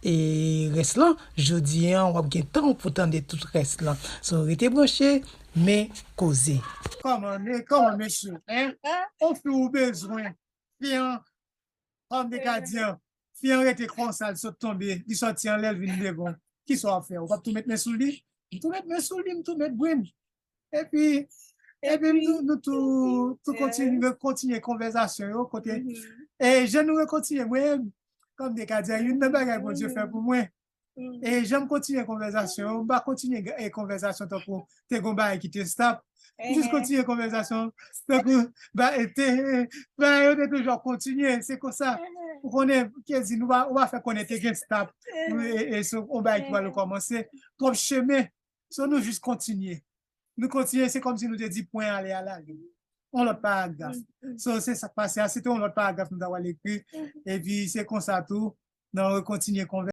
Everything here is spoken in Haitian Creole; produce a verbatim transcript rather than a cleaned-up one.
e rès lan, jodi an, w ap gen tan pou tande tout rès lan. So, rete branche, men koze. Kòman, men kòman, mesye? Hein? On fi ou bezwen? Fi an, kòm de ka di an, fi an rete konsa, l sot tonbe, li sòti anlè, l vin devan. Kisa w ap fè? Ou p ap tou met men sou li? M tou met men sou li, m tou met brenn. Epi, epi nou, nou tou, tou kontinye, kontinye konvèsasyon yo, kote, e jan nou rekontinye, mwen, kòm de ka di an, youn nan bagay Bondye fè pou mwen, e jan m kontinye konvèsasyon yo, m pa kontinye e konvèsasyon tankou te gon bagay ki te stop. M jis kontinye konvèsasyon tankou ba, e te, bagay yo te toujou ap kontinye, se konsa. Ou konnen, Kezi, nou pa, ou pa fè konnen te gen stop. E, e se yon bagay ki pral kòmanse. Twòp chemen. So, nou jis kontinye. Nou kontinye, se kòmsi nou te di pwen ale a lage. Yon lòt paragraf. So, se sa k pase a, se te yon lòt paragraf nou ta pral ekri. Epi, se konsa tou, nan rekontinye konvèsasyon.